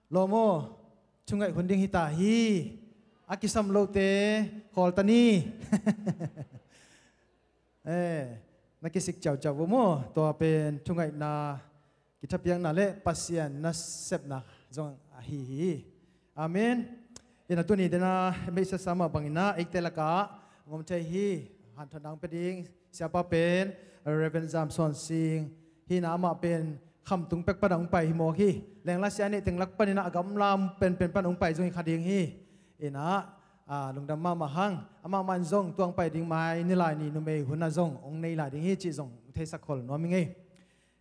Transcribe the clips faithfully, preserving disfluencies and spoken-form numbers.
Lawm aw, thungaih hun ding hita hi. A kisam lote khawl ta ni. Eh, na kisik ciauciau vo maw. Tua pen thungaihna, kithapiakna le Pasian nasepna zong ahi hi. Amen. Ina tuni dena meisa sama bangina eite laka ngom thei hi. Hanthawn dang pe ding siapa pen Reverend Zam Sawn Sing hina, amah pen Khamtung pek pana hong pai hi mawk hi. Lengla sia nih teng lak panina a gamlam penpen pana hong pai zong hi kha ding hi. Ina, a, lungdam mahmah hang. Amah man zong tuang pai ding mai ni lai ni numei huna zong hong nei lai ding hi cih zong theisak khol nuam hi ngei.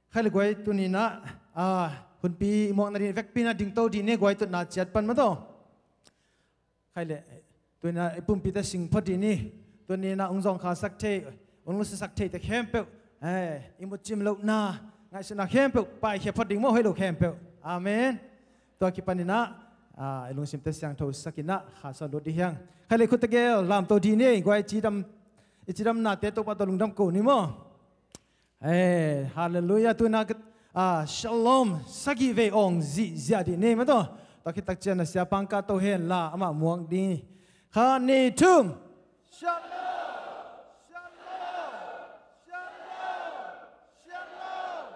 Khai le guai tunina, a, hunpi i muakna ding vekpina dingto dih ni guai tutna ciat pan mataw. Khai le, tunina i pumpite sing phot dih ni. Tunina ung zong kha sak thei, ung lusi sak thei te khempeuh, eh, i mutcim lohna, ngaihsutna khempeuh paikhia phot ding maw, hei lo khempeuh. Amen. Tua kipanina, a, i lungsimte siangtho sakina kha sa lut dih hiang. Khai le khut tegel lamto dih ni guai, cidam, i cidamnate Topa tawh lungdam ko ni maw. Eh, halleluiah. Tuna, ah, shalom sagih vei awng zihziah dih ni mataw. Tua khit takcian a siapa hong kahto henla amah muak dih. Kha ni thum. Shalom, shalom, shalom, shalom, shalom,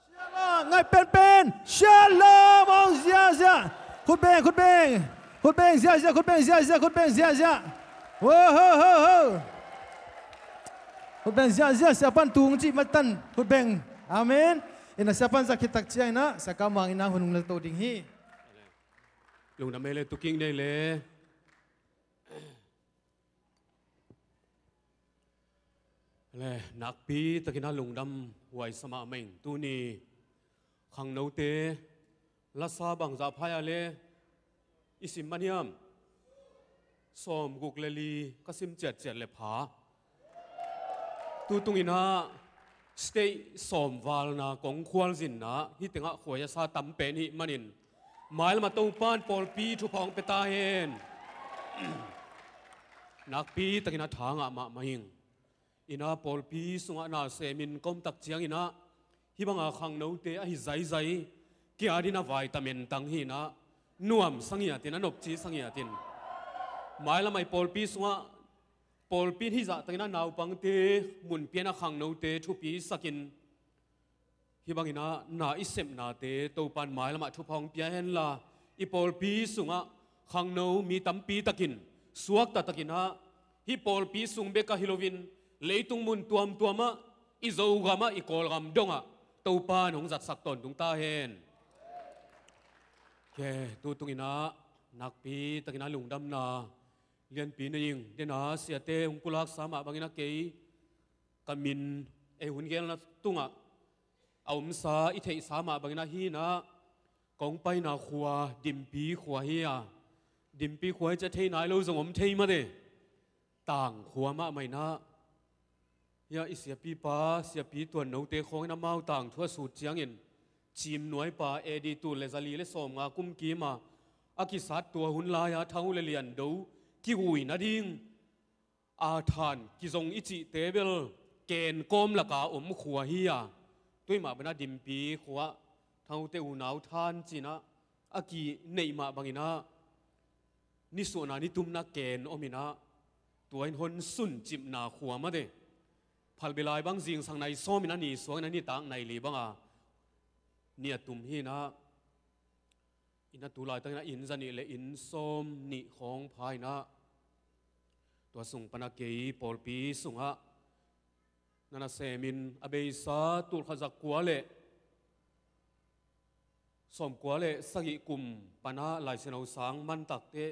shalom. Ngai penpen. Shalom awng ziahziah. Khut beng, khut beng. Khut beng ziahziah, khut beng ziahziah, khut beng ziahziah. Wo ho ho ho. Khut beng ziahziah, siapan tung cih matan khut beng. Amen. Ina siapan zak khit takciang ina siaka mang ina hun hong lelto ding hi. Lungdam ei le, tuking nei le. Le nakpi takina lungdam huai sa mahmah ing. Tuni khangnote lasa bangzah phaia le i sim man hiam? Sawm guk le li ka sim ciatciat le pha. Tutunginah state sawm valna kong khualzinna hih tengah khuai a sa tam pen hih manin mailamah Topan pawlpi thupha hong pia ta hen. Nakpi takinah tha ngah mahmah ing. Ina pawlpi sungah nasemin ka om tak cianginah hih banga khangnote ahi zaizai kia dina vai tamen tang hinah nuam sangiatin a nopci sangiatin mailamah i pawlpi sungah pawlpi in hih zah takinah naupangte munpiana khangnote thupi sakin hih banginah na i sepnate Topan mailamah thupha hong pia henla i pawlpi sungah khangno mi tampi takin suakta takinah hih pawlpi sung beka hi loin leitung mun tuamtuamah i Zogamah i Kawlgam dongah Topan hong zatsak tawntung ta hen. Khe tutunginah nakpi takinah lungdamna lianpi nei ing. Dena siate hong pulaksa mah banginah kei ka min ei hun gelna tungah a omsa i theihsa mah banginah hinah kong paina khua Dimpi khua hi a, Dimpi khua hi cia thei nai lo zong om thei mate. Tang khua mahmah inah hia i siapipa siapi tuannote khawngin amau tangthu a sut ciangin Cim nuaipa A D tul le zali le sawmnga kum kima a kisat tua hun laia thau le liando kigui nading a than kizong i cihte bel ken kawm laka om khua hi a, tuimah bana Dimpi khua thaute unau than cinah a kineih mah banginah nisuahna nitumna ken ominah tua in hon sun cipna khua mate. Phalbilai bang zingsang nai sawmin a ni suangin a nitak nai li banga ni a tum hinah ina tu laitakinah inn zanih le inn sawm nih khawng pha inah tua sung pana kei pawlpi sungah na nasemin a beisa tulkhat zakua le sawmkua le sagih kum pana Laisiangtho sang mantakte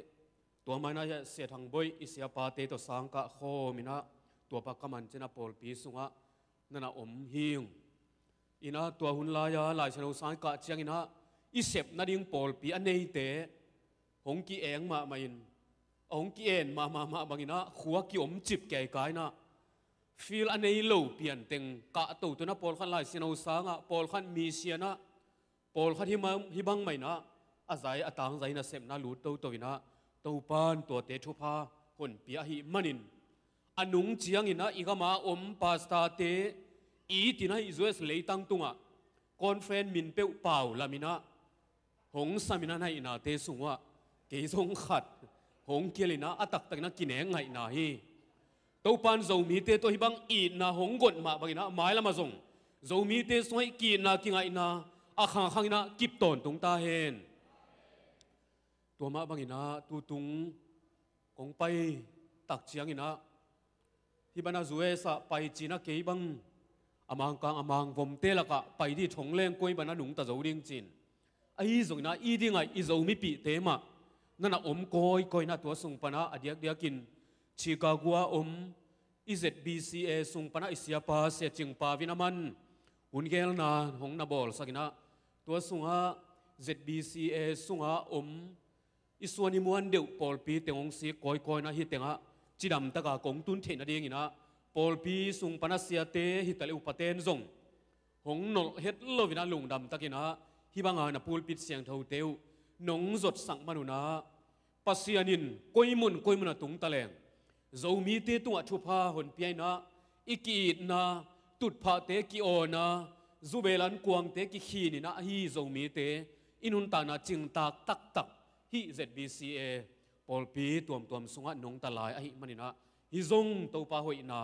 tua maina Sia Thang Boih i siapate tawh sang kah khawminah tuapa ka man cinah pawlpi sungah nana om hing. Inah tua hun laia Laisiangtho sang i kah cianginah i sep nading pawlpi a neite hong ki-eng mahmah in a hong ki-en mahmah mah banginah khua ki-om cip keika inah field a nei lo pianteng kahto tunah pawlkhat Laisiangtho sangah pawlkhat misianah pawlkhat hih bang, hih bang mah inah a zai a tangzai nasepna lut toto inah Topan tuate thupha honpia ahih manin a nung cianginah i gama om pastorte itinah i U S leitang tungah conference min peuh pau laminah hong samin a naihnate sungah kei zong khat hong kial in ah a taktakin a kinek ngaihna hi. Topa'n Zomite tawh hih bang itna hong got mah bangin ah mailam ah zong Zomite sungah hih ki-itna kingaihna a khangkhang in ah kip tawntung ta hen. Tua mah bangin ah tutung kong pai tak ciangin ah hih bang a U S ah pai ci-in ah kei bang a mangkang a mangvomte lakah pai ding thong leng koi bang a nungta zo ding ci-in, ahi zongin ah i ding ah i Zomipihte mah na na om kawikawi in ah tua sung pan ah a diakdiakin Chicago a om i Z B C A sung pan ah i siapa Sia Cing Pau in a man hun gelna hong na bawlsak in ah tua sungah Z B C A sungah om i suan i muan deuh pawlpi teng hong sik kawikawi in ah hih tengah cidam taka kong tun theih nadingin ah pawlpi sung pan a siate hi taleh upaten zong hong nolh het lo in ah lungdam takin ah hih banga na pulpit siangthote uh nong zotsak man un ah Pasian in koi mun koi mun a tung ta leng Zomite tungah thupha hong pia in ah i ki-itna, tutphahte ki-awna, zubel an kuangte kikhin in ah ahi Zomite i nuntakna cingtak taktak hih Z B C A pawlpi tuamtuam sungah nungta lai ahih manin ah hih zong Topa hoihna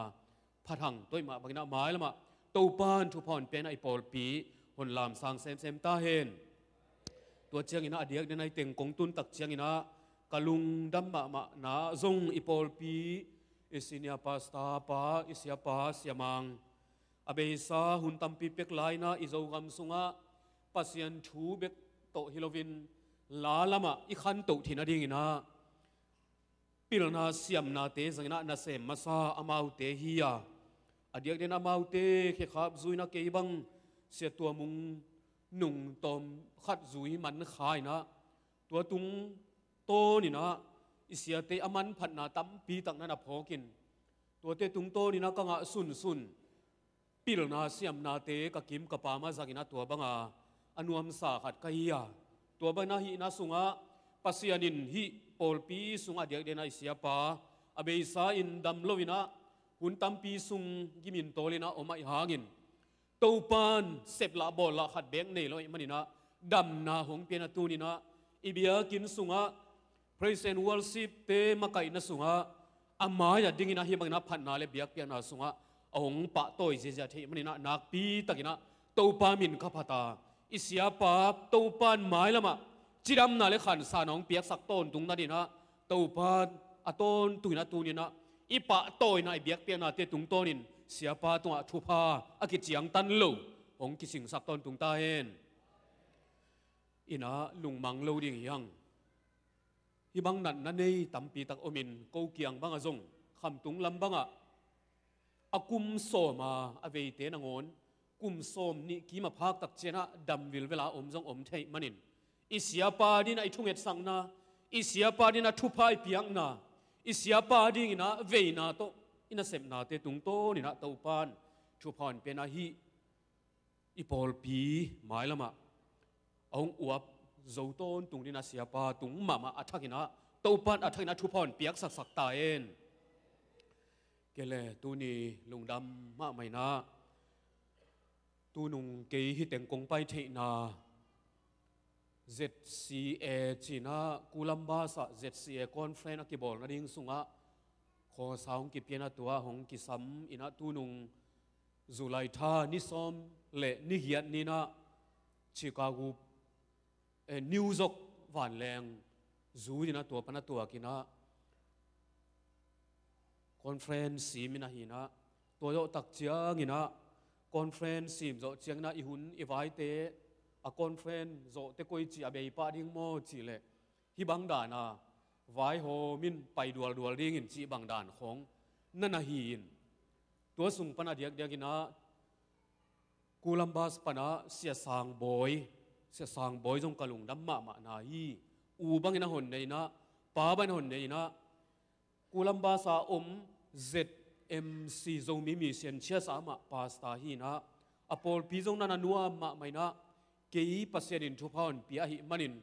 phat hang, tua ahih mah bangin ah mailam ah Topa'n thupha hong pia in ah i pawlpi hong lamsang semsem ta hen. Tua ciangin ah a diakdiakin ah hih teng kong tun tak ciangin ah ka lungdam mahmahna zong i pawlpi i senior pastor pa, i siapa Sia Mang, a beisa hun tampi pek lai in ah i Zogam sungah Pasian thu bek tawh hi loin la lamah i khantoh theih nadingin ah pilna siamnate zangin ah nasem masa amaute hi a, a diakdiakin amaute khekhap zui in ah kei bang Sia Tua Mung nung tawm khat zui man kha in ah tua tungtawn in ah i siate a manphatna tampi tak na na phawk in, tuate tungtawn in ah ka ngah sunsun pilna siamnate ka kim ka pam a zangin ah tua banga a nuamsa khat ka hi a, tua bangin ah hihna sungah Pasian in hih pawlpi sungah a diakdiakin ah i siapa a beisa in dam lo in ah hun tampi sung gimin tawl in ah om ahih hangin Topa'n sep lah bawl lah khat beek nei lo ahih manin ah damna hong pia in ah tuni in ah i biakinn sungah praise and worship-te makaihna sungah a mai-ah dingin ah hih bangin ah phatna le biakpiakna sungah a hong pahtawi ziahziah theih manin ah nakpi takin ah Topa min ka phat a, i siapa Topa'n mailam ah cidamna le khansanna hong piaksak tawntung nadingin ah Topa'n a tawntungin ah tuni in ah i pahtawina i biakpiaknate tungtawnin siapa tungah thupha a kiciangtan lo hong kisingsak tawntung ta hen. In ah lungmang lo ding hi hang. Hih bang natna nei tampi tak omin ko kiang bangah zong khamtung lam bangah a kum sawma a veite nangawn kum sawm nih kim a phak tak ciangin ah dam vilvel a om zong om thei manin i siapa dingin ah i thungetsakna, i siapa dingin ah thupha i piakna, i siapa dingin ah veina tawh i nasepnate tungtawnin ah Topa'n thupha hong pia in ah hih i pawlpi mailam ah a hong uap zo tawntung dingin ah siapa tung mahmah a thakin ah Topa'n a thakin ah thupha hong piaksaksak ta hen. Kei le tuni lungdam mahmah in ah tunung kei hih teng kong pai theihna Z C A ci-in ah Columbus ah Z C A conference a kibawl nading sungah khawsa hong kipia in ah tua hong kisam in ah tunung July tha ni sawm le ni giat ni-in ah Chicago, eh, New York vanleng zui in ah tua pan a tuak in ah conference sim in ah hi in ah, tua zawh tak ciangin ah conference sim zawh ciangin ah i hun i vaite a conference zawhte koi ci a bei pah ding maw cih leh hih bang dan a vaihawm in pai dualdual dingin cih bang dan khawng na na hi in, tua sung pan a diakdiakin ah Columbus pan ah Sia Sang Bawi, Sia Sang Bawi zong ka lungdam mahmahna hi. U bangin a hon nei in ah, pa bangin a hon nei in ah, Columbus a om Z M C Zomi Mission Church ah amah pastor hi in ah, a pawlpi zong na na nuam mahmah in ah, kei Pasian in thupha hong pia ahih manin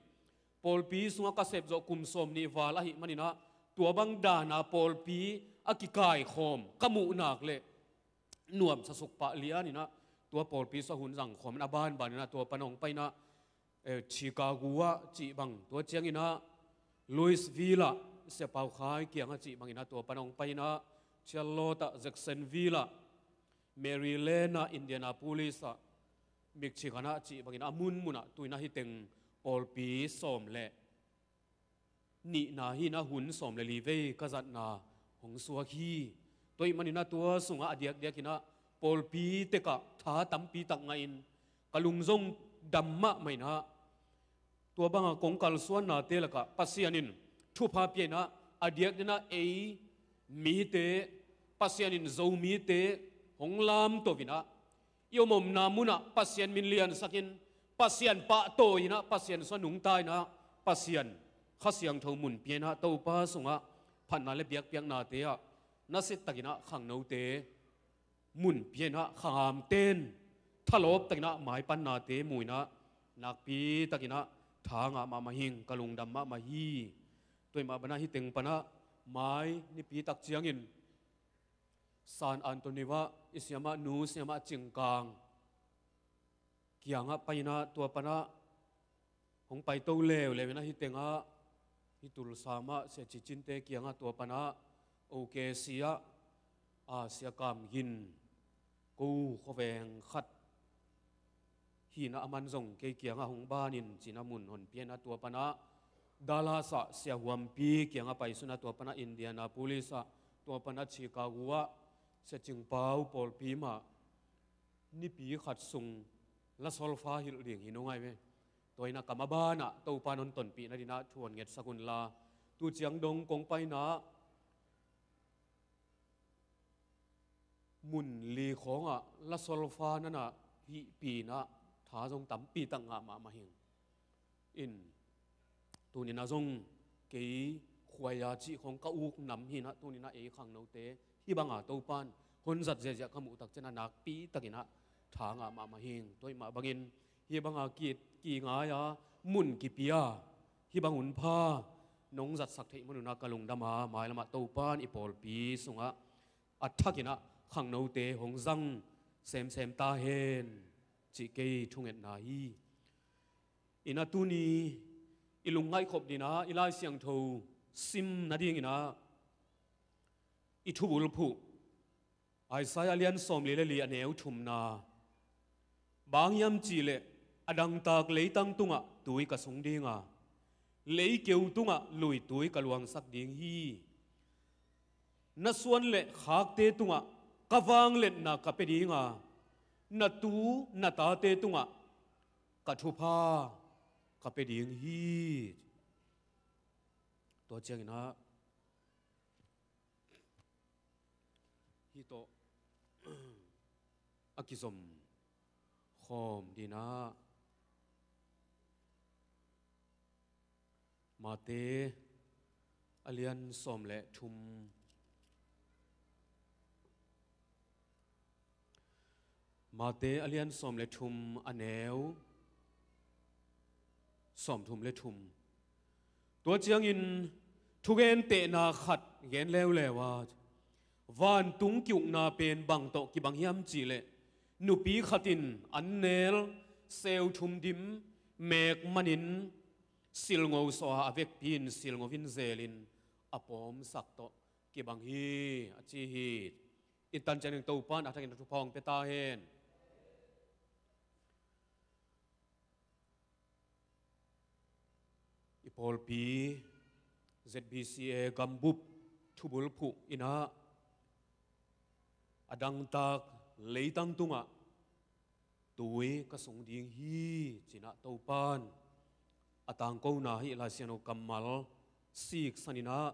pawlpi sungah ka sep zawh kum sawm nih val ahih manin ah, tua bang dan a pawlpi a kikaikhawm ka muh nak leh nuamsa suk pah lian in ah, tua pawlpi sungah hun zangkhawm in a banban in ah tua pan hong pai in ah, eh, Chicago ah cih bang, tua cianginah Louisville ah Sia Pau Khai kiangah cih banginah tua pana hong painah, Charlotte ah, Jacksonville ah, Maryland ah, Indianapolis ah, Michigan ah cih banginah a munmunah tuinah hih teng pawlpi sawm le nihna hinah hun sawm le li vei ka zatna hong suak hi. Tua ih maninah tua sungah a diakdiakinah pawlpi tekah tha tampi tak ngahin ka lung zong dam mahmah inah, tua banga kong kalsuannate lakah Pasian in thupha pia inah a diakdiakinah ei mite, Pasian in Zomite hong lamto inah, i om omna munah Pasian min liansakin, Pasian pahtawi inah, Pasian sua nungta inah, Pasian Kha Siangtho mun pia inah Topa sungah phatna le biakpiaknate ah nasia takinah khangnote mun pia inah, khangamten thalawp takinah maipannate mu inah, nakpi takinah tha ngah mahmah hing, ka lungdam mahmah hi. Tua ih mah banah hih teng panah mai nipi tak ciangin San Antonio ah i siamah nu, siamah Cingkang kiangah painah, tua panah hong paito leuleu inah hih tengah hih Tulsa mah Sia Ci Cinte kiangah, tua panah O K C ah, a, Sia Kam Gin, ko khuaveng khat hinah, aman zong kei kiangah hong banin cinah mun hon pia inah, tua panah Dallas ah Sia Huampi kiangah paisunah, tua panah Indianapolis ah, tua panah Chicago ah Sia Cing Pau pawlpi mah nipi khat sung la solfa hilh ding hi nung ai ve. Tua inah ka mabanah Topa in hon tonpih nadinah thu hon ngetsak unla, tu ciang dong kong painah mun li khawngah la solfa nanah hihpi inah tha zong tampi tak ngah mahmah hing. In tuninah zong kei khuaia cih khawng ka uk nam hinah, tuninah ei khangnote hih banga Topa in hon zat ziahziah ka muh tak cianah nakpi takinah tha ngah mahmah hing. Tua ih mah bangin hih banga ki, kingai-a mun kipia hih bang hunpha nong zatsak theih manunah ka lungdam a, mailamah Topa in i pawlpi sungah a thakinah khangnote hong zang semsem ta hen, cih kei thungetna hi. Inah tuni i lungngaihkhop dinah i Lai Siangtho sim nadinginah i thubulphuh Isaiah a lian sawm li le li, a neu thumna, bang hiam cihleh a dangtak leitang tungah tui ka sung dinga, leikeu tungah luitui ka luangsak ding hi. Na suan le khakte tungah ka vangliatna ka pia dinga, na tu na tate tungah ka thupha ka pia ding hi. Tua cianginah hih tawh a kizom khawm dinah Mate a lian sawm le thum, Mate a lian sawm le thum, a neu sawm thum le thum. Tua ciangin thugentehna khat gen leuleu a, vantung ki-ukna pen bang tawh kibang hiam cihleh, nupi khat in an nel seu thum dim mek manin silngo sawh a, a vekpi in silngo in zelin a pawmsak tawh kibang hi, a ci hi. I tan ciangin Topa in a thakin a thupha hong pia ta hen. I pawlpi Z B C A gambup thubulphuh inah, a dangtak leitang tungah tui ka sung ding hi, cinah Topa in a tangkona hih Lai Siangtho kammal siksan inah,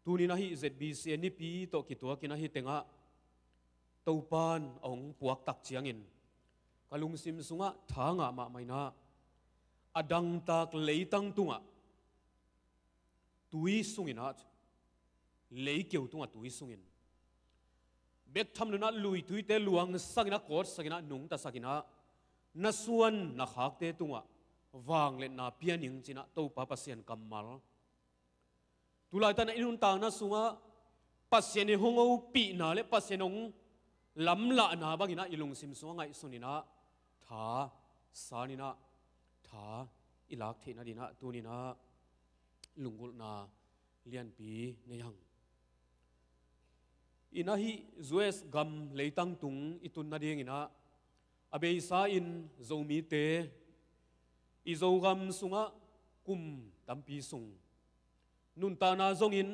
tuninah hih Z B C A nipi tawh kituakinah hih tengah Topa in a hong puak tak ciangin ka lungsim sungah tha ngah mahmah inah, a dangtak leitang tungah tui sunginah, leikeu tungah tui sungin, bek tham loinah luituite luangsakinah, kawtsakinah, nungtasakinah, na suan na khakte tungah vangliatna pia ning, cinah Topa Pasian kammal. Tulaitanah i nuntakna sungah Pasian i hong hopihna le Pasian hong lamlahna banginah i lungsim sungah ngaihsuninah, tha saninah, tha i lak theih nadinah tuninah lunggulhna lianpi nei hang. Inah hih U S gam leitang tung i tun nadinginah a beisa in Zomite i Zogam sungah kum tampi sung nuntakna zongin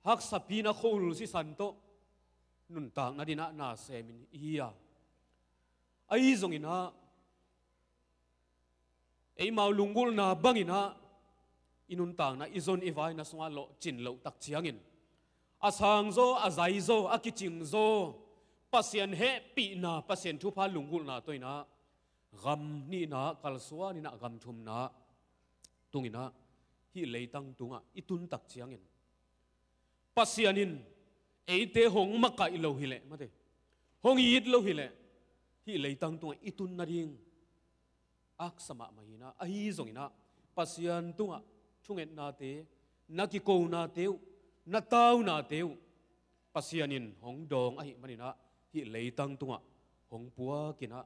haksapina khua-ul sisan tawh nuntak nadinah na semin i hi a, ahi zonginah eimau lunggulhna banginah i nuntakna, i zon i vaina sungah lawhcin loh tak ciangin a sangzaw, a zaizaw, a kicingzaw Pasian hehpihna, Pasian thupha lunggulhna tawh inah gam nihna kalsuan inah gam thumna tunginah hih leitang tungah i tun tak ciangin Pasian in eite hong makaih lo hileh, mate, hong it lo hileh, hih leitang tungah i tun nading aksa mahmah hinah, ahi zonginah Pasian tungah thungetnate, na kikonate uh, na taunate uh Pasian in hong dawng ahih maninah hih leitang tungah hong puakinah,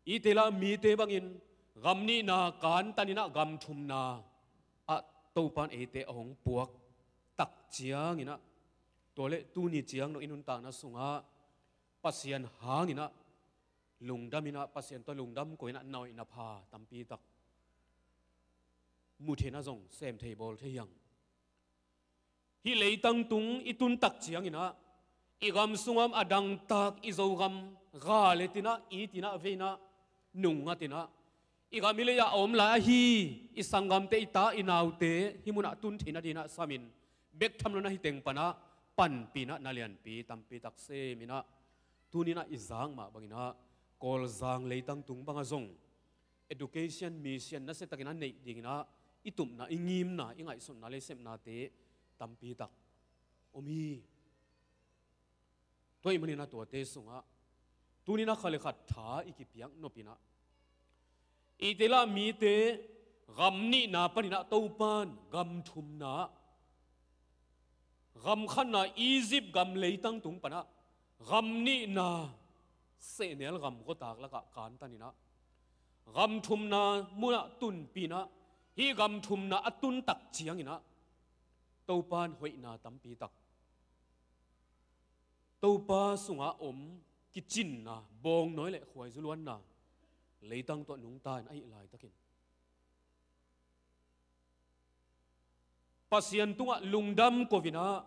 ite lah mite bangin gam nihna kantaninah gam thumna ah Topan eite a hong puak tak cianginah, tua le tuni ciang no i nuntakna sungah Pasian hanginah lungdaminah, Pasian tawh lungdam koinah nawihna pha tampi tak mu thei na zong sem thei bawl thei hiang. Hih leitang tung i tun tak cianginah i gam sungah a dangtak i Zogam galetinah, itinah veinah nungngatinah i gam i lei-ah a om lai ahi i sanggamte, i ta i naute hih munah tun theih nadinah samin bek tham lo na hi teng panah panpinah na lianpi tampi tak seminah tuninah i zak mah banginah Kawlzang leitang tung bangah zong education mission nasiatakin a neih dinginah i tupna, i ngimna, i ngaihsutna le sepnate tampi tak om hi. Tua ahih maninah tuate sungah tuninah khat le khat tha i kipiak nopinah, ite lah mite gam nihna paninah Topan gam thumna, gam khatna Egypt gam leitang tung panah gam nihna sehnel gam gawtak lakah kantaninah gam thumna munah tunpinah, hih gam thumna a tun tak cianginah Topan hoihna tampi tak, Topa sungah om kicinna, bawngnawi le khuaizu luanna leitang tawh nungta in ahih laitakin Pasian tungah lungdam kovinah,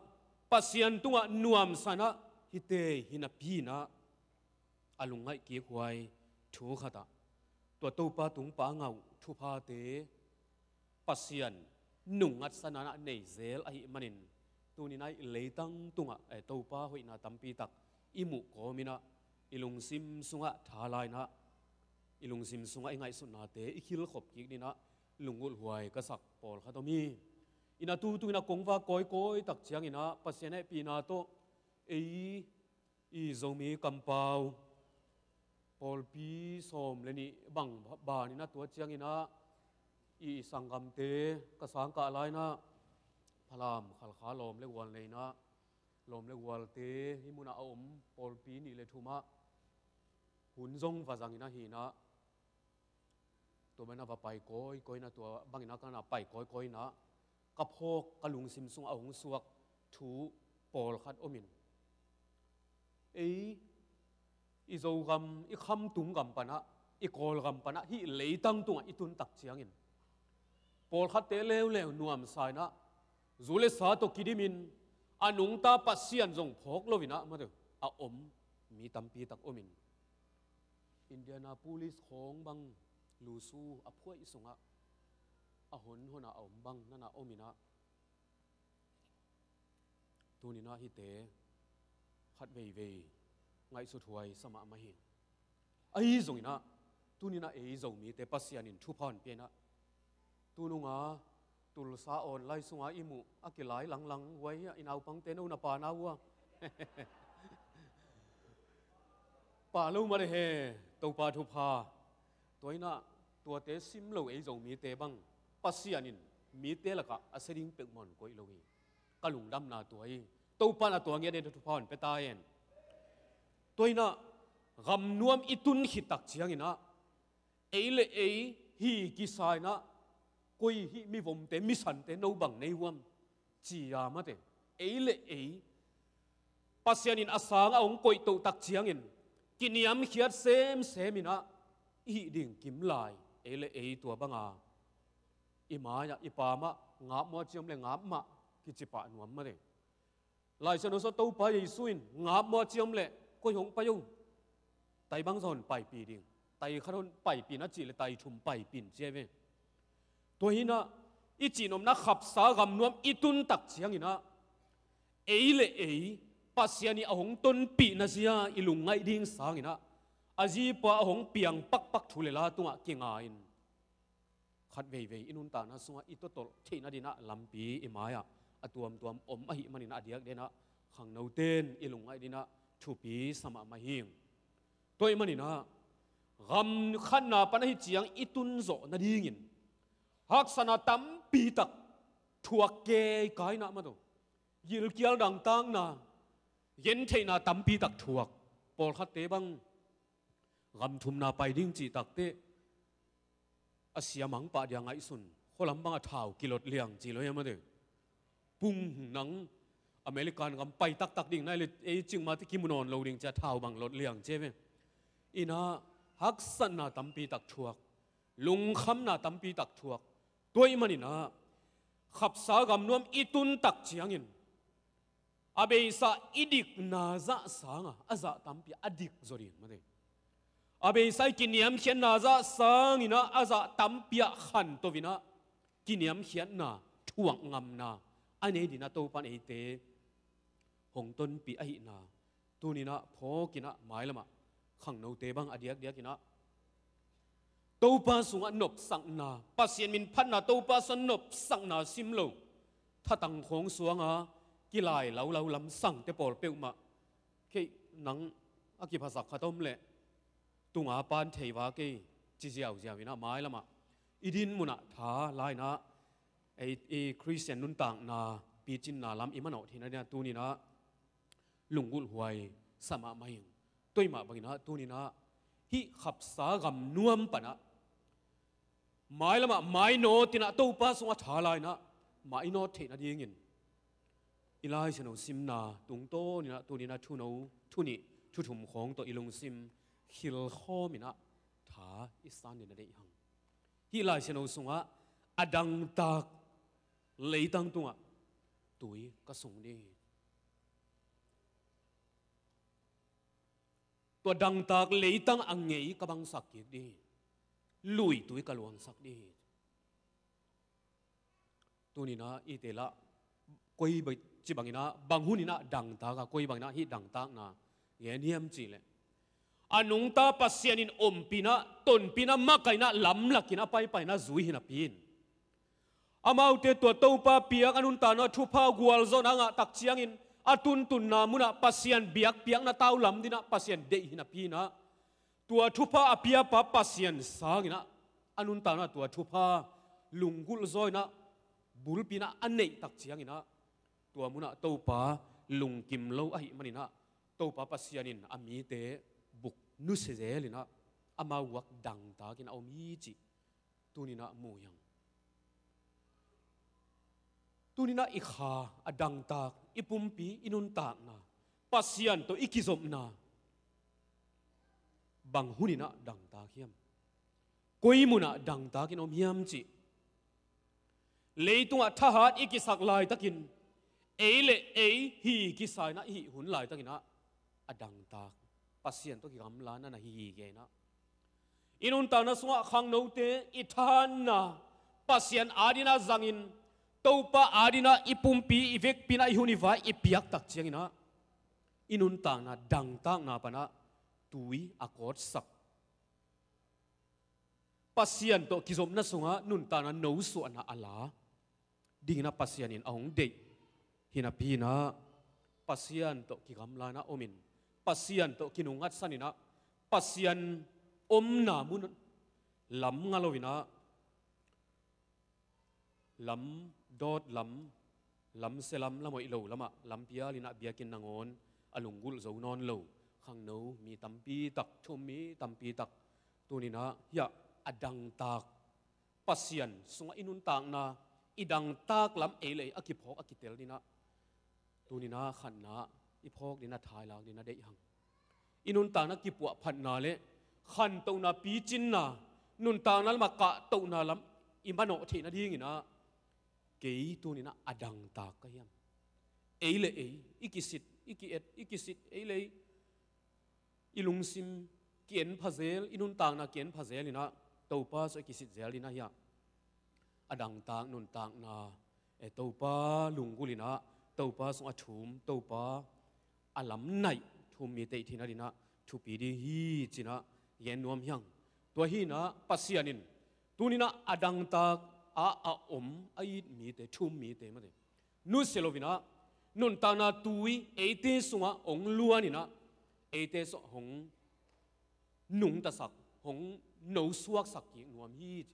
Pasian tungah nuamsanah, hite hi napi inah a lungngaih kikhuai thu khatah tua Topa tungpa ngah uh thuphate Pasian nungngatsanna nei zel ahih manin, tuninah i leitang tungah, eh, Topa hoihna tampi tak i muh kawminah i lungsim sungah tha lainah, i lungsim sungah i ngaihsutnate i khilkhop kik dinah lunggulhhuai ka sak pawlkhat om hi. Inah tu tungin a kongva kawikawi tak cianginah Pasian hehpihna tawh ei i Zomi kampau pawlpi sawm le nih bang baninah tua cianginah i sanggamte ka sangkah lainah Phalam Khalkha lawm le gual neinah lawm le gualte hih munah a om pawlpi nih le thumah hun zong va zangin ahinah tua banah va pai kawikawi inah, tua bangin a ka na pai kawikawi inah ka phawk, ka lungsim sungah a hong suak thu pawlkhat omin, ei i Zogam, i khamtung gam panah, i Kawlgam panah hih leitang tungah i tun tak ciangin pawlkhatte leuleu nuamsa inah zu le sa tawh kidimin a nungta Pasian zong phawk loinah mate a om mi tampi tak omin, Indianapolis khawng bang lusu a phuaih sungah a honhonah a om bang nana ominah, tuninah hihte khat veivei ngaihsuthuai sa mahmah hi. Ahi zonginah tuninah ei Zomite Pasian in thupha hong pia inah, tununga Tulsa online sunga i muh a kilai langlang huai hi a, i naupangte no na pana uh a pah lo mah le he, Topa thupha. Tua inah tuate sim lo ei Zomite bang Pasian in mite lakah a sia ding peuhmah hong koih lo hi. Ka lungdamna tua hi. Topa in a tua ngiat in thupha hong pia ta hen. Tua inah gam nuam i tun khit tak cianginah Ei le ei hi kisa in ah, koi hih mivomte, misante no bang nei uh hiam, ci a mate. Ei le ei Pasian in a sang a hong koihtoh tak ciangin, kiniamkhiat semsem in ah i hih ding kim lai. Ei le ei tua banga i mai-ah, i pam ah ngap maw a ciam le ngap mah kici pah nuam mate. Laisiangtho sung Topa Jesu in ngap maw a ciam le koi hong pai o, tai bangzah hong paipih ding, tai khat hong paipih na cih le tai thum paipih in ci hi ve. Tua hi in ah i cihnopna khapsa gamnuam i tun tak ciangin ah, ei le ei Pasian in a hong tonpih na zia i lungngaih ding sangin ah, a zipa a hong piang pakpak thu le la tungah kinga in, khat veivei i nuntakna sungah i totolh theihna ding in ah lampi i mai-ah a tuamtuam om ahih manin ah, a diakdiak in ah khangnote in i lungngaih ding in ah thupi sa mahmah hi. Tua ahih manin ah gam khatna pan ahi ciang i tun zawh nadingin haksatna tampi tak thuak keikai in ah mate, gilkial dangtakna, gentheihna tampi tak thuak. Pawlkhatte bang gam thumna pai ding cih takteh a sia mang pah dia ngaihsun, khualam bangah thau kilot liang ci lo hiam mate. Pung nang American gam pai taktak ding nai le ei cing mah teh kimu nawn lo ding ci a thau bang lot liang ci hi ve. In ah haksatna tampi tak thuak, lungkhamna tampi tak thuak. Tua ahih manin ah khapsa gamnuam i tun tak ciangin a beisa i dikna zah sanga a zah tampi a dik zaw ding mate. A beisa i kiniamkhiatna zah sangin ah a zah tampi ah khanto in ah, kiniamkhiatna, thuakngamna a nei ding in ah Topa in eite hong tonpih ahihna tuni in ah phawk in ah, mailam ah khangnote bang a diakdiak in ah Topa sungah nopsakna, Pasian min phatna, Topa sungah nopsakna sim lo, thatang khawng suanga kilai laulau lamsangte pawl peuhmah, kei nang a kiphasak khat om leh tunga pan thei va kei ci ziauziau in ah, mailam ah i din mun ah tha la in ah, ei, i Khristian nuntakna picinna lam i manawh theihna ding in ah tuni in ah lunggulh huai sa mahmah ing. Tua ahih mah bangin ah tuni in ah hih khapsa gamnuam pan ah mailam ah mainawt in ah Topa sungah tha la in ah mainawt theihna dingin i Laisiangtho simna tungtawn in ah tuni in ah thuno, thunih, thuthum khawng tawh i lungsim khilkhawm in ah tha i san ding in ah deih hang. Hih Laisiangtho sungah a dangtak leitang tungah tui ka sung ding hi. Tua dangtak leitang a ngei ka bangsak kik ding hi. Lui tui ka luangsak ding hi. Tuni in ah i te lah koi bang ci bangin ah, bang hun in ah dangtak a, koi bangin ah hih dangtakna gen hiam cih leh, a nungta Pasian in ompihna, tonpihna, makaihna lamlak in a paipaina zui hi napi in, amaute tua Topa piak a nuntakna thupha gualzawhna a ngah tak ciangin a tuntunna munah Pasian biakpiakna tau lam ding in ah Pasian deih hi napi in ah, tua thupha a piapa Pasian sangin ah a nuntakna tua thupha lunggulh zaw in ah bulpi in ah a neih tak ciangin ah, tua munah Topa lungkim lo ahih manin ah Topa Pasian in a mite buk nusia zel in ah amau uak dangtak in a om hi cih tuni in ah mu hi hang. Tuni in ah i kha a dangtak, i pumpi, i nuntakna, Pasian tawh i kizopna bang hun in ah dangtak hiam? Koi mun ah dangtak in om hiam cih leitungah thahat i kisak laitakin, ei le ei hi kisa in ah i hih hun laitakin ah a dangtak, Pasian tawh kigamla na na hi hi kei in ah. I nuntakna sungah khangnote i thahatna Pasian adingin ah zangin, Topa adingin ah i pumpi, i vekpi in ah i hun i vai i piak tak ciangin ah i nuntakna dangtakna pan ah tui a kawtsak, Pasian tawh kizopna sungah nuntakna nosuahna a la dingin ah Pasian in a hong deih hi napi in ah, Pasian tawh kigamla in ah om in, Pasian tawh kinungngatsan in ah, Pasian omna mun lam nga lo in ah, lam dawt lam, lam sia lam, lam hoih lo lamah lampial in ah biakinn nangawn a lunggulh zo nawn lo khangno mi tampi tak, thu-um mi tampi tak tuni in ah hiah a dangtak Pasian sungah i nuntakna, i dangtak lam ei le ei a kiphawk a kitel dinah, tuninah khatna i phawk dinah, tha i lak dinah deih hang. I nuntakna kipuahphatna le khantohna, picinna, nuntakna lamah kahtohna lam i manawh theih nadinginah kei tuninah a dangtak ka hiam? Ei le ei i kisit, i ki-et, i kisit, ei le ei i lungsim ki-en phazel, i nuntakna ki-en phazel inah Topa sungah i kisit zel dinah hiah a dangtak nuntakna, e, Topa lunggulh inah Topa sungah thum, Topa a lam naih thum mite i theihna dinah thupi ding hi cinah gen nuam hiang. Tua hinah Pasian in tuninah a dangtak a, a om a it mite, thum mite mate nusia loinah nuntakna tui eite sungah hong luaninah eite sungah hong nungtasak, hong nosuaksak kik nuam hi.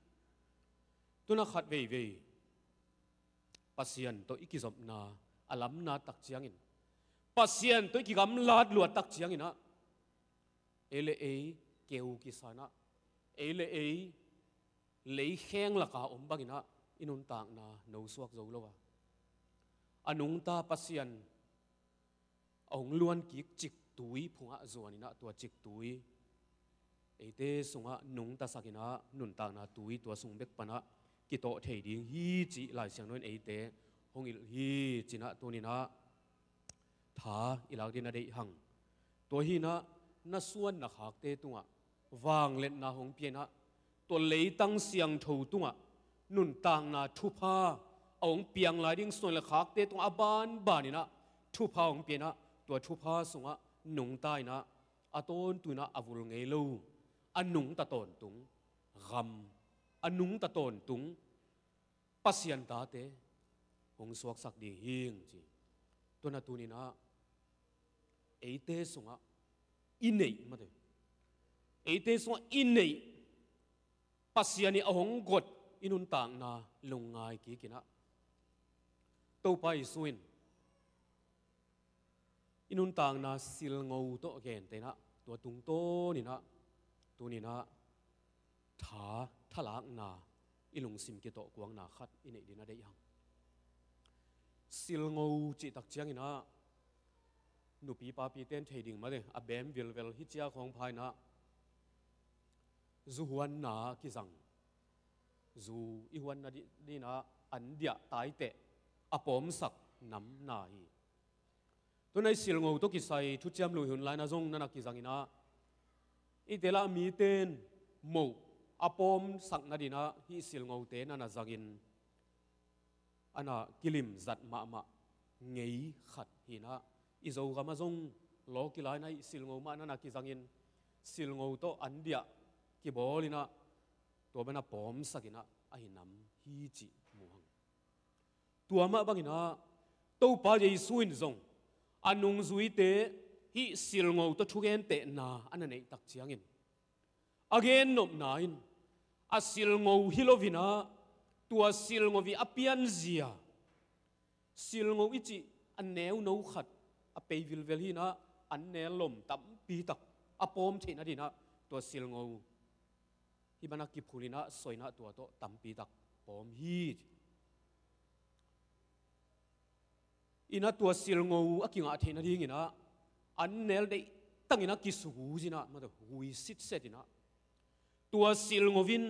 Tunah khat veivei Pasian tawh i kizopna a lamna tak ciangin, Pasian tawh i kigamlat luat tak cianginah ei le ei keu kisanah, ei le ei leikheng laka om banginah i nuntakna nosuak zo lo a, a nungta Pasian a hong luan kik ciktui phungah zuaninah tua ciktui eite sungah nungtasakinah nuntakna tui tua sung bek panah kitawh thei ding hi cih Lai Siangtho in eite hong hilh hi cinah tuninah tha i lak dinah deih hang. Tua hinah na suan na khakte tungah vangliatna hong pianah tua leitang siangtho tungah nuntakna thupha a hong piang lai ding suan le khakte tungah a banbaninah thupha hong pianah tua thupha sungah nungta inah a tawntunah a vul ngei lo, a nungta tawntung gam, a nungta tawntung Pasian tate hong suaksak ding hing ci. Tuana tuninah eite sungah i neih mate, eite sungah i neih Pasian i a hong got i nuntakna lungngai kikinah Topa Jesu in i nuntakna silngo tawh genteinah tua tungtawninah tuninah tha thalakna i lungsim kitawhkuangna khat i neih dinah deih hang. Silngo cihtak cianginah nupi papi ten thei ding mate a bem vilvel hi cia khawng phainah zu huanna kizang, zu i huanna dinah an diah taiteh a pawmsak namna hi. Tunai silngo tawh kisai thuciam lui hun laina zong nana kizanginah i telah miten moh a pawmsak nadinah hih silngote nana zangin ana kilim zat mahmah ngei khat hinah i Zogam ah zong lawki laina hih silngo mah nana kizangin silngo tawh an diah kibawlinah tua bana pawmsakinah ahi nam hi cih mu hang. Tua mah banginah Topa Jesu in zong a nungzuite hih silngo tawh thugentehna a na neihtak ciangin a gennopna in a silngo hi loinah tua silngo i a pianzia silngo i cih a neuno khat a pei vilvel hinah an nel lom tampitak a pawm theih nadinah tua silngo hih bana kiphulinah soinah tua tawh tampitak pawm hi. Inah tua silngo a kingah theih nadinginah an nel deihtanginah kisugu zinah mate gui sitsetinah tua silngo in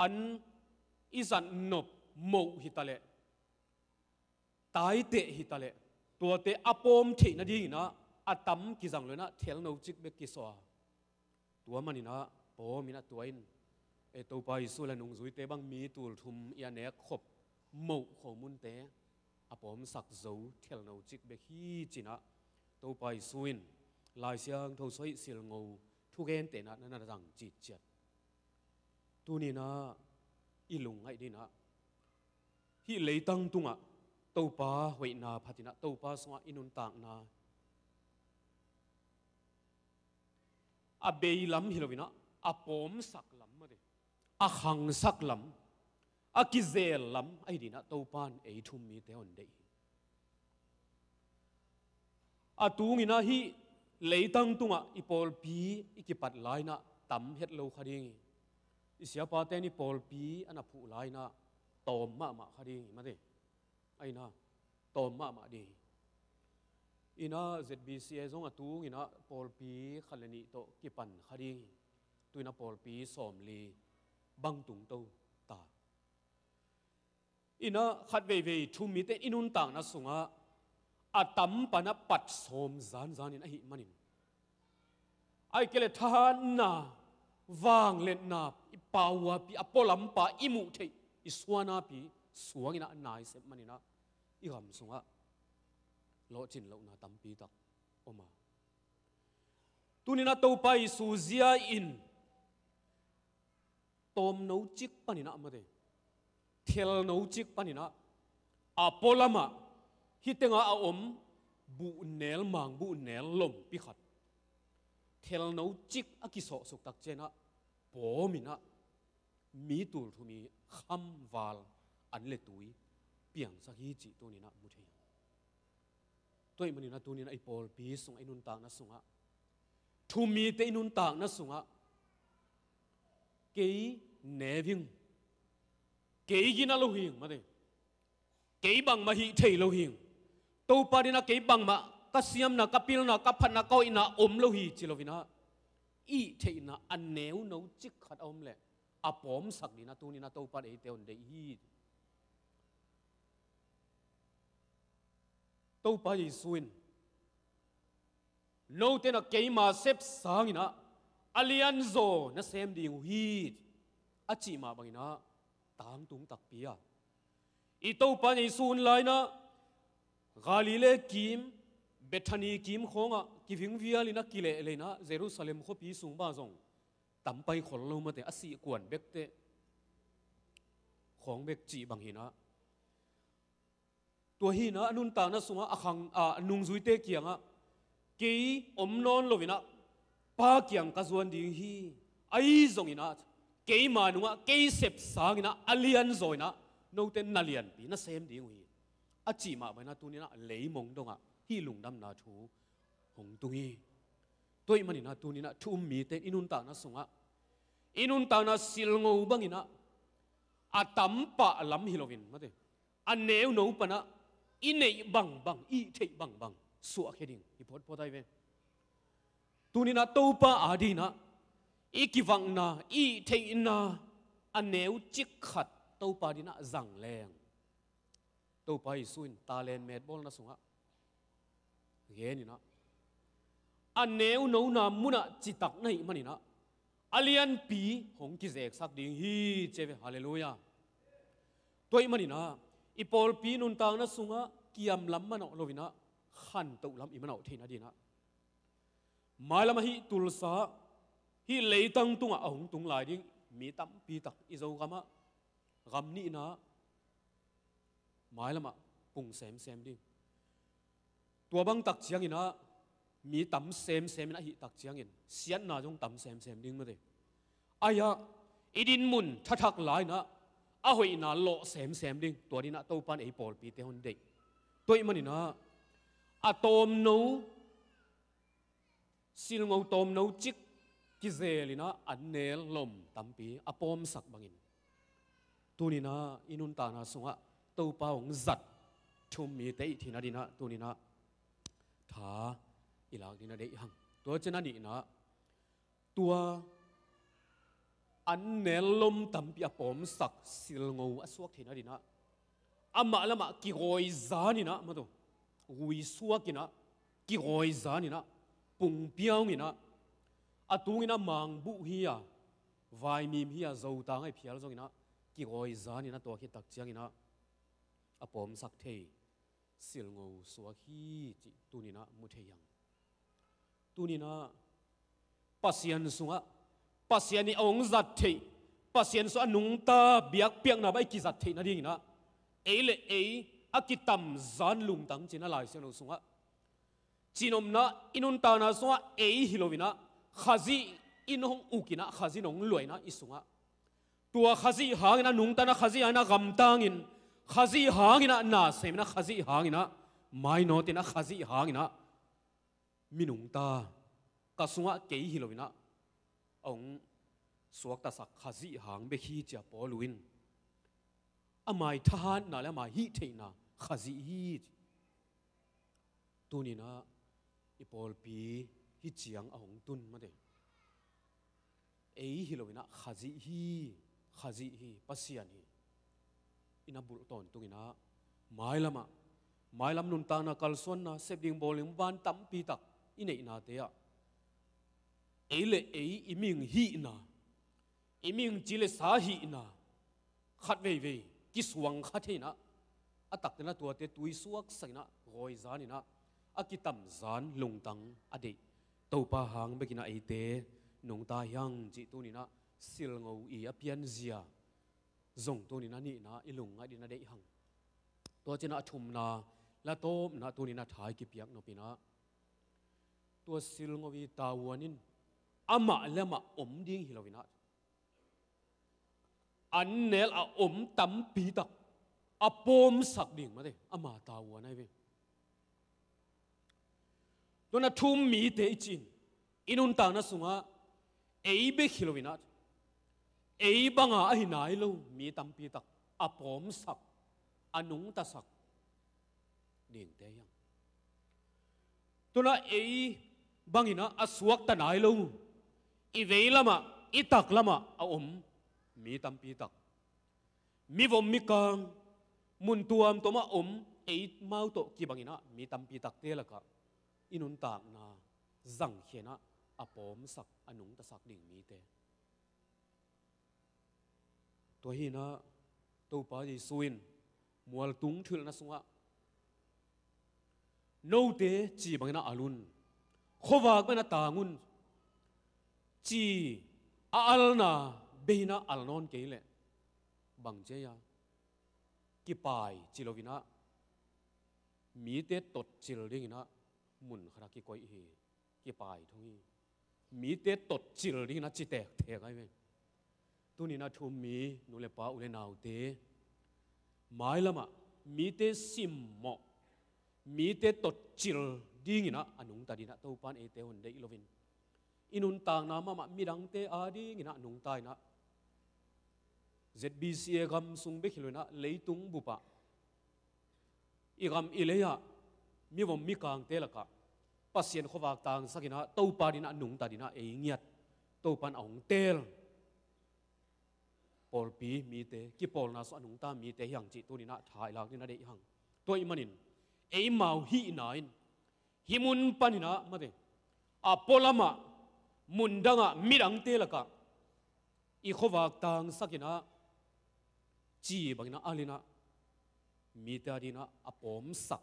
an i zatnop moh hitaleh taiteh hitaleh tuate a pawm theih nadinginah a tam kizang loinah thelno cik bek kisuah. Tua maninah pawminah tua in e Topa Jesu le nungzuite bang mi tul thum i a nek khop moh khomunte a pawmsak zo thelno cik bek hi cinah Topa Jesu in Lai Siangtho sung hih silngo thugentehna na na zang citciat. Tuninah i lungngaih dinah hih leitang tungah Topa hoihna phatinah Topa sungah i nuntakna a bei lam hi loinah a pawmsak lam mate, a khangsak lam, a kizel lam ahi dinah Topa in ei thum mite hong deih hi. A tunginah hih leitang tungah i pawlpi i kipat lainah tam het lo kha ding hi. I siapate in i pawlpi a na phuh lai-in ah tawm mahmah kha ding hi mate. Ahi-in ah tawm mahmah ding hi. In ah Z B C A zong a tung in ah pawlpi khat le nih tawh kipan kha ding hi. Tu-in ah pawlpi sawmli bang tung to ta. In ah khat veivei thu-um mite i nuntakna sungah a tam pan ah pat sawm zanzan in ahih manin, ahih kei leh thahatna, vangliatna, i pauapi, a pualampa i muh theih, i suahnapi suang in ah nai sep manin ah i gam sungah lawhcin lohna tampi tak om a. Tuni-in ah Topa Jesu zia-in tawmno cik panin ah mate, thelno cik panin ah a pualam ah hih tengah a om buhnel, mangbuhnel lompi khat, thelno cik a kisawhsuk tak ciangin ah pawm in ah mi tul thum i kham, val, an le tui piangsak hi cih tuni-in ah mu thei hi. Tua ahih manin ah tuni-in ah i pawlpi sungah, i nuntakna sungah, thu-um mite i nuntakna sungah, kei neu hing, kei gina lo hing mate, kei bangmah hih thei lo hing, Topa adingin ah kei bangmah ka siamna, ka pilna, ka phatna, ka hoihna om lo hi ci loin ah, i hih theihna a neuno cik khat a om leh a pawmsak dingin ah tuni-in ah Topa in eite hong deih hi. Topa Jesu in, "Note in ah keima sep sangin ah a lianzaw na sem ding uh hi," a cih mah bangin ah tangtung takpi a, i Topa Jesu hun lai-in ah Galilee kim, Bethany kim khawngah kivingvial in ah kileh leh in ah Jerusalem khuapi sung bang zong tam pai khol lo mate, a sih kuan bek teh khawng bek cih bang hi-in ah, tua hi-in ah a nuntakna sungah a khang, a, a nungzuite kiangah, "Kei om nawn loin ah Pa kiang ka zuan ding hi. Ahi zongin ah keima nungah kei sep sangin ah a lianzaw in ah note na lianpi na sem ding uh hi," a cih mah bangin ah tuni-in ah leimong dongah hih lungdamna thu hong tung hi. Tua ahih manin ah tuni-in ah thu-um mite i nuntakna sungah, i nuntakna silngo bangin ah a tam pah lam hi loin mate, a neuno pan ah i neih bangbang, i hih theih bangbang suahkhia ding hi photphot ahi ve. Tuni-in ah Topa adingin ah i kivakna, i hih theihna a neu cik khat Topa adingin ah zang leng, Topa Jesu in talent metbawlna sungah gen in ah, a neunona munah citak na hih manin ah a lianpi hong kizeksak ding hi ci ve. Halleluiah. Tua ahih manin ah i pawlpi nuntakna sungah kiamlam manawh loin ah khantohlam i manawh theihna dingin ah, mailam ah hih Tulsa, hih leitang tungah a hong tung lai ding mi tampi tak i Zogam ah gam nihna mailam ah pung semsem ding. Tua bang tak ciangin ah mi tam semsem in ahih tak ciangin siatna zong tam semsem ding mate. Ahi-ah i dinmun thathak lai-in ah a hoihna lawh semsem ding. Tua dingin ah Topa in ei pawlpite hong deih. Tua ahih manin ah a tawmno, silngo tawmno cik kizel in ah an nel lom tampi a pawmsak bangin, tuni-in ah i nuntakna sungah Topa hong zat thu-um mite i hih theihna dingin ah tuni-in ah tha i lak dingin ah deih hang. Tua ciang a nihna, tua an nel lom tampi a pawmsak silngo a suak theihna dingin ah, amah lamah kigawi zan in ah, mate, gui suak in ah, kigawi zan in ah, pung piang in ah, a tung in ah mangbuh hi a, vaimim hi a, zotang a i phial zongin ah kigawi zan in ah, tua khit tak ciangin ah a pawmsak thei silngo suak hi cih tuni-in ah mu thei hi hang. Tuni-in ah Pasian sungah, Pasian in a hong zat theih, Pasian sungah a nungta biakpiakna bang i kizat theihna dingin ah, ei le ei a kitamzan lungtang ci-in ah Lai Siangtho sungah, cinopna i nuntakna sungah ei hi loin ah, Khazih in hong uk in ah, Khazih in hong luah in ah i sungah, tua Khazih hangin ah nungta in ah, Khazih hangin ah gamtang in, Khazih hangin ah na sem in ah, Khazih hangin ah mainawt in ah, Khazih hangin ah mi nungta, ka sungah kei hi loin ah a hong suaktasak Khazih hang bek hi ci-a Paul in ama ii thahatna le ama ii hih theihna Khazih hi. Tuni-in ah i pawlpi hih ciang a hong tun mate. Ei hi lo-in ah Khazih hi, Khazih hi, Pasian hi. I na bulh tawntungin ah mailam ah, mailam nuntakna kalsuanna, sep ding bawl ding van tampi tak i neihnate ah ei le ei i mihing hihna, i mihing ci le sa hihna khat veivei kisuang kha thei-in ah, a takte in ah tuate tui suaksak-in ah, gawi zan-in ah, a kitam zan lungtang a deih Topa hang bekin ah eite nungta hi hang cih tuni-in ah silngo ii a pianzia zong tuni-in ah nihna i lungngaih dingin a deih hang. Tua ciangin ah a thumna, la tawpna tuni-in ah tha i kipiak nop in ah, tua silngo ii tavuan in amah le amah om ding hi lo-in ah, an nel a om tampi tak a pawmsak ding mate, ama tavuan ahi ve. Tua-in ah thu-um mite i cih in, i nuntakna sungah ei bek hi lo-in ah, ei banga ahi nai lo mi tampi tak a pawmsak, a nungtasak dingte hi hang. Tua-in ah ei bangin ah a suakta nai lo, i veilam ah, i taklam ah a om mi tampi tak, mivom mikang, mun tuamtuam ah om, eimau tawh kibangin ah mi tampi takte lakah i nuntakna zangkhia-in ah a pawmsak, a nungtasak ding mite. Tua hi-in ah Topa Jesu in mualtung thuhilhna sungah, "Note ci bangin ah al un, khuavak bangin ah tang un," ci a alna bek-in ah al nawn kei leh bang ci hiam, kipai ci lo-in ah mite totcil dingin ah mun khat ah kikoih hi. Kipai thong hi. Mite totcil dingin ah ci tektek ahi ve. Tuni-in ah thu-um mi nu le pa, u le naute, mailam ah mite simmawh, mite totcil dingin ah a nungta dingin ah Topa in eite hong deih lo-in, i nuntakna mahmah midangte adingin ah nungta-in ah, Z B C A gam sung bek hi lo-in ah leitung bup ah, i gam i lei ah mivom mikangte lakah Pasian khuavak tangsak-in ah Topa dingin ah nungta dingin ah ei ngiat Topa in a hong teel pawlpi mite, kipawlna sungah a nungta mite hi hang cih tuni-in ah tha i lak dingin a deih hang. Tua ahih manin eimau hihna in hih mun panin ah mate, a pualam ah, mundang ah, midangte lakah i khuavak tangsak-in ah, ci bangin ah al-in ah, mite adingin ah a pawmsak,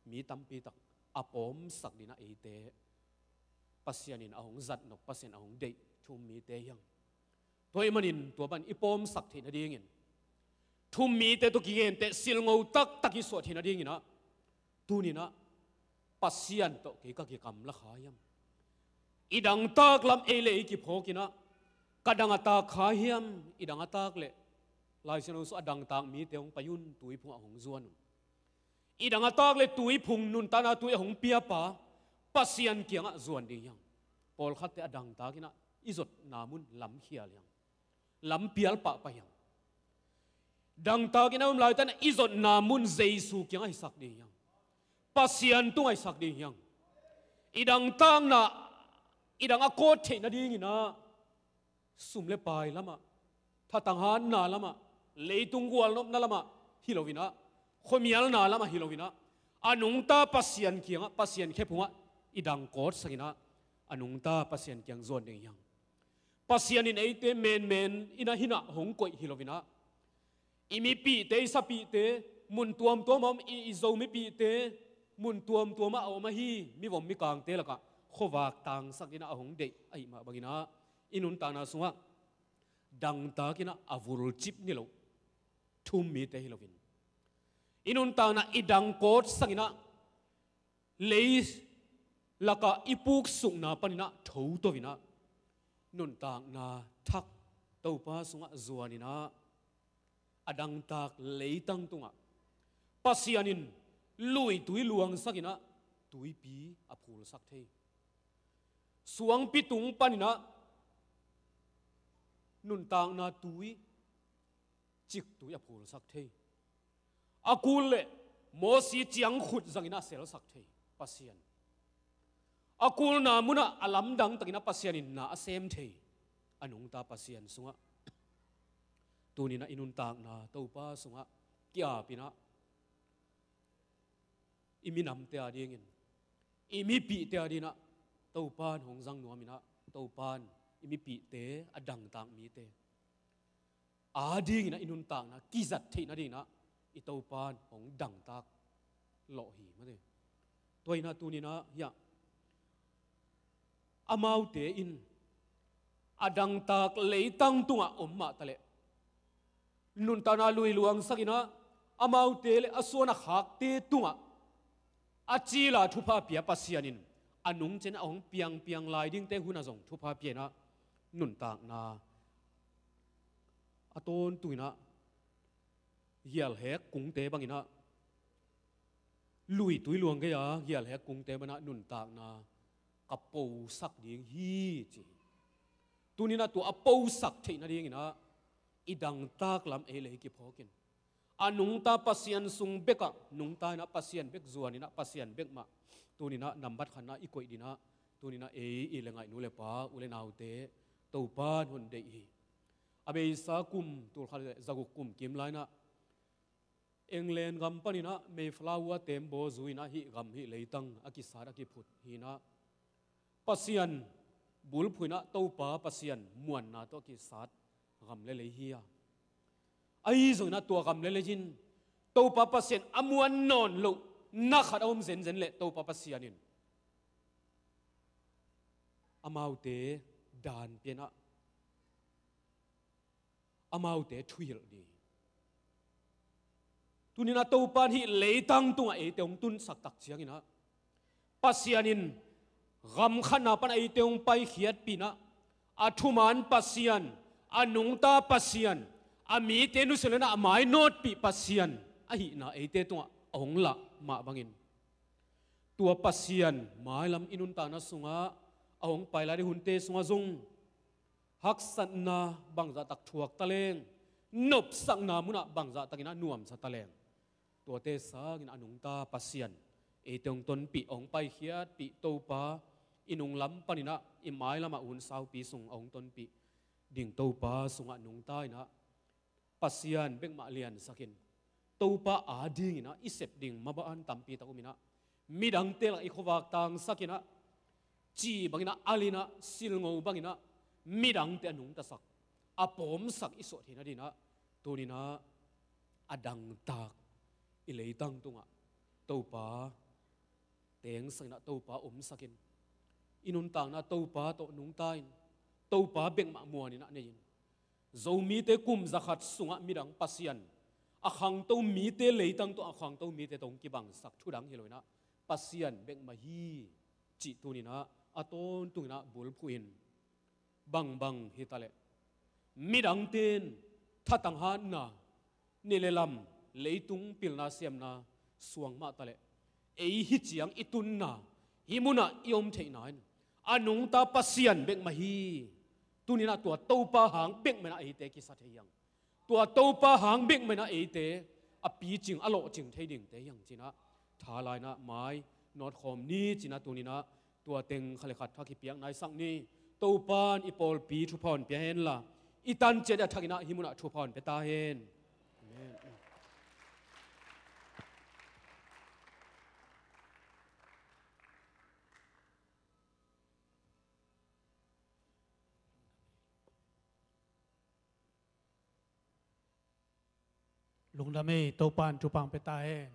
mi tampi tak a pawmsak dingin ah eite Pasian in a hong zat nop, Pasian a hong deih thu-um mite hi hang. Tua ahih manin tua bang i pawmsak theih nadingin, thu-um mite tawh kigenteh silngo taktak i suah theih nadingin ah, tuni-in ah Pasian tawh kei ka kigamla kha hiam? I dangtak lam ei le ei kiphawkin ah, ka dang a tak kha hiam? I dang a tak leh, Lai Siangtho sungah, a dangtak mite hong pai un, tuiphung ah hong zuan un. I dang a tak leh tuiphung, nuntakna tui a hong piapa Pasian kiangah zuan ding hi hang. Pawlkhatte a dangtakin ah i zotna mun lamkhial hi hang. Lampial pahpah hi hang. Dangtakin a om laitak in ah i zotna mun Jesu kiangah hisak ding hi hang. Pasian tungah hisak ding hi hang. I dangtakna, i dang a kawt theih nadingin ah, sum le pai lamah, thatang hatna lamah, leitung gualnopna lamah hi lo-in ah, khuamialna lamah hi lo-in ah, a nungta Pasian kiangah, Pasian khephungah i dang kawtsakin ah, a nungta Pasian kiang zuan ding hi hang. Pasian in eite menmen in ah, hih in ah hong koih hi lo-in ah, i mipihte, i sapihte, mun tuamtuam a om i, i Zo mipihte, mun tuamtuam ah a om ahi mivom mikangte lakah khuavak tangsak dingin ah a hong deih ahih mah bangin ah, i nuntakna sungah dangtakin ah a vulcip niloh thu-um mite hi lo-in, i nuntakna i dang kawtsakin ah, lei lakah i puksukna panin ah thoto-in ah, nuntakna thak Topa sungah zuanin ah, a dangtak leitang tungah Pasian in luitui luangsakin ah, tuipi a phulsak thei. Suangpi tung panin ah nuntakna tui, ciktui a phulsak thei. A kul leh Mosi ciangkhut zangin a selsak thei Pasian. A kulna munah a lamdang takin a Pasian in na a sem thei a nungta Pasian sungah, tuninah i nuntakna Topa sungah kiapinah i minamte a dingin, i mipihte a dinah Topan hong zang nuaminah Topan i mipihte a dangtak mite a dinginah i nuntakna kizat theih nadinginah i Topan hong dangtak lawh hi mate. Tua inah tuninah hiah amaute in a dangtak leitang tungah om mahtaleh nuntakna lui luangsakinah amaute le a suan a khakte tungah a cila thupha pia Pasian in a nungcin a hong piangpiang lai dingte hunah zong thupha pianah nuntakna a tawntunginah gialhek kungte banginah lui tui luang gei-a gialhek kungte banah nuntakna ka posak ding hi ci hi. Tuninah tua a posak theih nadinginah i dangtak lam ei le ei kiphawkin a nungta Pasian sung bekah nungta inah Pasian bek zuaninah Pasian bek mah tuninah nambat khatna i koih dinah tuninah ei i le ngaihnu le pa u le naute Topan hon deih hi. A beisa kum tulkhat le zaguk kum kim lainah England gam paninah Mayflower tembaw zuinah hih gam hih leitang a kisat a kiphut hinah Pasian bulphuh inah Topa Pasian muanna tawh a kisat gam le lei hi a. Ahi zonginah tua gam le lei in Topa Pasian a muan nawn loh na khat a om zenzen leh Topa Pasian in amaute daan pianah amaute thuhilh ding. Tuninah Topan hih leitang tungah eite hong tunsak tak cianginah Pasian in gam khatna pan eite hong paikhiatpihnah a thuman Pasian, a nungta Pasian, a mite nusia loinah a mainawtpih Pasian ahihna eite tungah a hong lah mah bangin tua Pasian mailam i nuntakna sungah a hong pai lai ding hunte sungah zong haksatna bangzahtak thuak taleng, nopsakna munah bangzahtakinah nuamsa taleng, tuate sangin a nungta Pasian eite hong tonpih, a hong paikhiatpih Topa i nunglam paninah i mailamah hun saupi sung a hong tonpih ding Topa sungah nungta inah Pasian bekmah liansakin Topa a dinginah i sep ding maban tampi tak uminah midangte lak i khuavak tangsakinah ci banginah alinah silngo banginah midangte a nungtasak a pawmsak i suah theih nadinah tuninah a dangtak i leitang tungah Topa tengsakinah Topa omsakin i nuntakna Topa tawh nungta in Topa bekmah muaninah nei-in Zomite kum zakhat sungah midang pasian a khangto mite leitang tawh a khangto mite tawh hong kibangsak thudang hi loinah Pasian bekmah hi cih tuninah a tawntunginah bulphuhin bangbang hitaleh midangte in thatang hatna ni le lam leitung pilna siamna suang mahtaleh ei hi ciang i tunna hi munah i om theihna in a nungta Pasian bekmah hi. Tuninah tua Topa hang bekmah inah eite kisa thei hiang. Tua Topa hang bekmah inah eite a picing a lawhcing thei dingte hiang cinah tha lainah mai nawtkhawm ni cinah tuninah tua teng khat le khat tha kipiak naisak ni. Topan i pawlpi thupha hon pia henla i tan ciat a thakinah hi munah thupha hon pia ta hen. Amen. Lungdam ei, Topan thupha hong pia ta hen.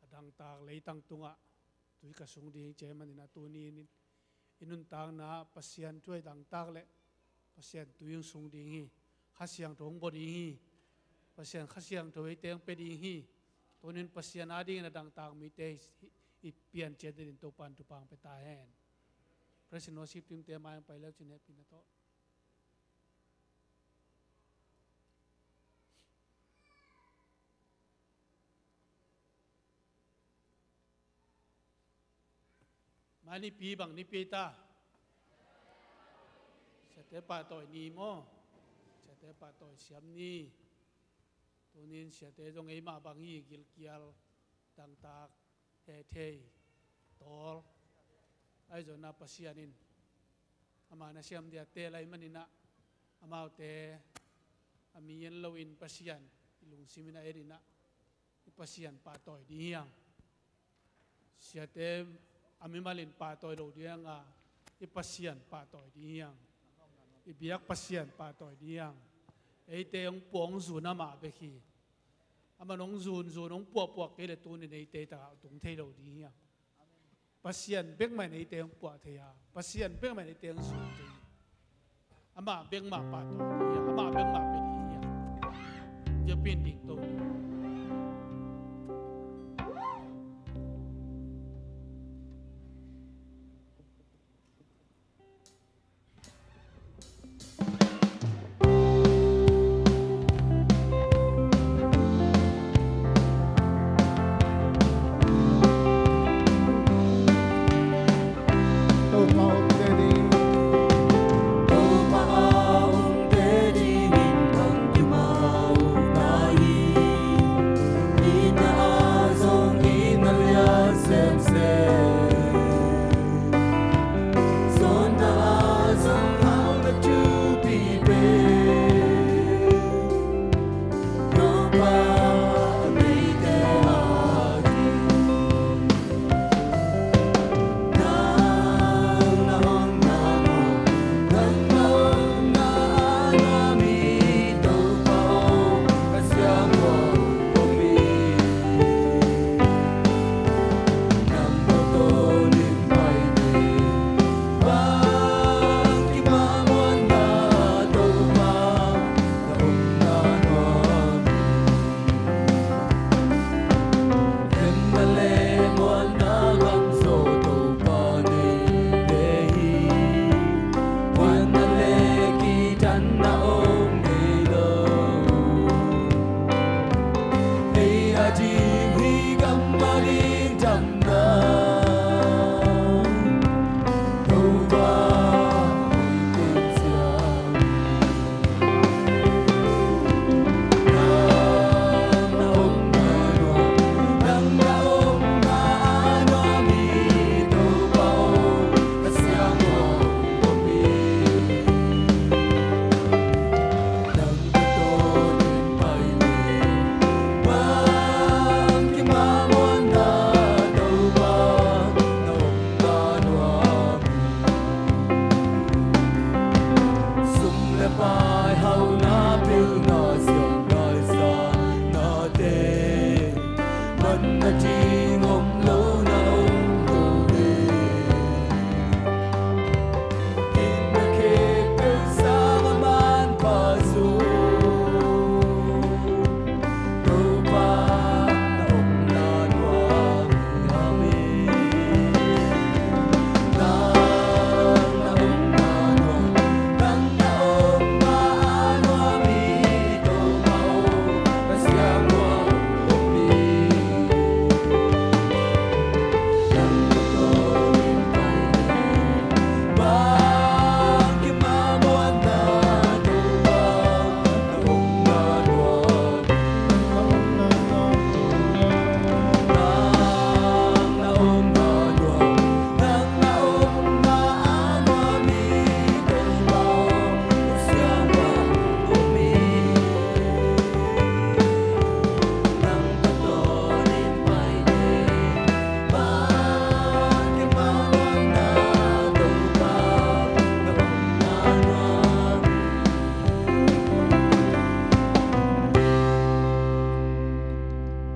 A dangtak leitang tungah tui ka sung ding hi ci ahih maninah tuni in i nuntakna Pasian thu a i dangtak leh Pasian tui hong sung ding hi. Kha Siangtho hong bua ding hi. Pasian Kha Siangtho eite hong pia ding hi. Tunin Pasian a dingin a dangtak mite i pianciat dingin Topan thupha hong pia ta hen. Praise and worship team te mai hong pai leu cin hehpihna tawh. A nipi bang nipi ta? Siate pahtawi ni maw? Siate pahtawi siam ni. Tunin siate zong eimah bang hi, gilkial, dangtak, hehthei, tawl. Ahi zongin ah Pasian in ama na siam dia teel ahih manin ah, amaute a mi en loin Pasian i lungsim in a en in ah, i Pasian pahtawi ding hi hang. Siate a mimal in pahtawi lo ding hi hang a, i Pasian pahtawi ding hi hang. I biak Pasian pahtawi ding hi hang. Eite hong puah hong zun amah bek hi. Aman hong zun zun, hong puah puah kei leh tunin eite takah tung thei lo ding hi hang. Pasian bekmah in eite hong puah thei a, Pasian bekmah in eite hong zun thei hi. Amah bekmah pahtawi ding hi hang, amah bekmah pia ding hi hang. Ziapin ding to.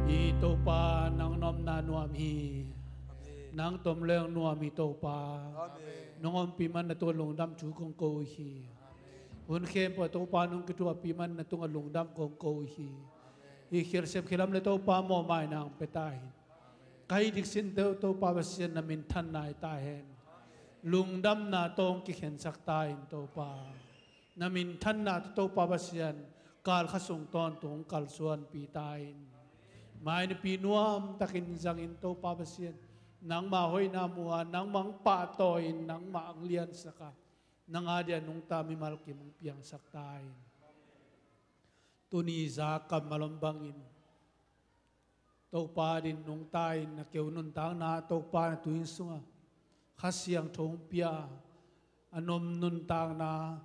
Hi Topa, nang nopna nuam hi. Amen. Nang tom leng nuam hi Topa. Amen. Nong ompih man na tungah lungdam thu kong ko uh hi. Amen. Hun khempeuh Topa nong kithuahpih man na tungah lungdam kong ko uh hi. Amen. Hi khialsep khilam le Topa mawhmaina hong pia ta hen. Amen. Ka hih dik sin teuh Topa Pasian na minthanna hi ta hen. Amen. Lungdamna tawh hong kikhensak ta in Topa. Na minthanna tawh Topa Pasian, kalkhat sung tawntung kalsuanpih ta in. Mai nipi nuamtakin zangin Topa Pasian, Nangmah hoihna mu a, nangmah ang pahtawi-in, nangmah ang liansak a, nang a dia nungta mimal kim ang piangsak ta in. Tuni za kammal om bangin Topa din nungta in, a keu nuntakna Topa na tuin sunga Kha Siangtho hong pia, a nom nuntakna,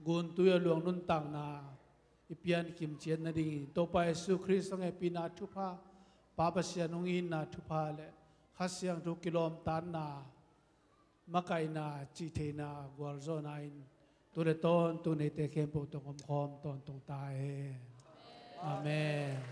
guntui a luang nuntakna i pian kimciat nadingin Topa Jesu Khrist hong hehpihna thupha, Pa Pasian hong itna thupha le Kha Siangtho kilawmtatna, makaihna, cihtheihna, gualzawhna in tu le tawntung neite khempeuh tawh omkhawm tawntung ta hen. Amen.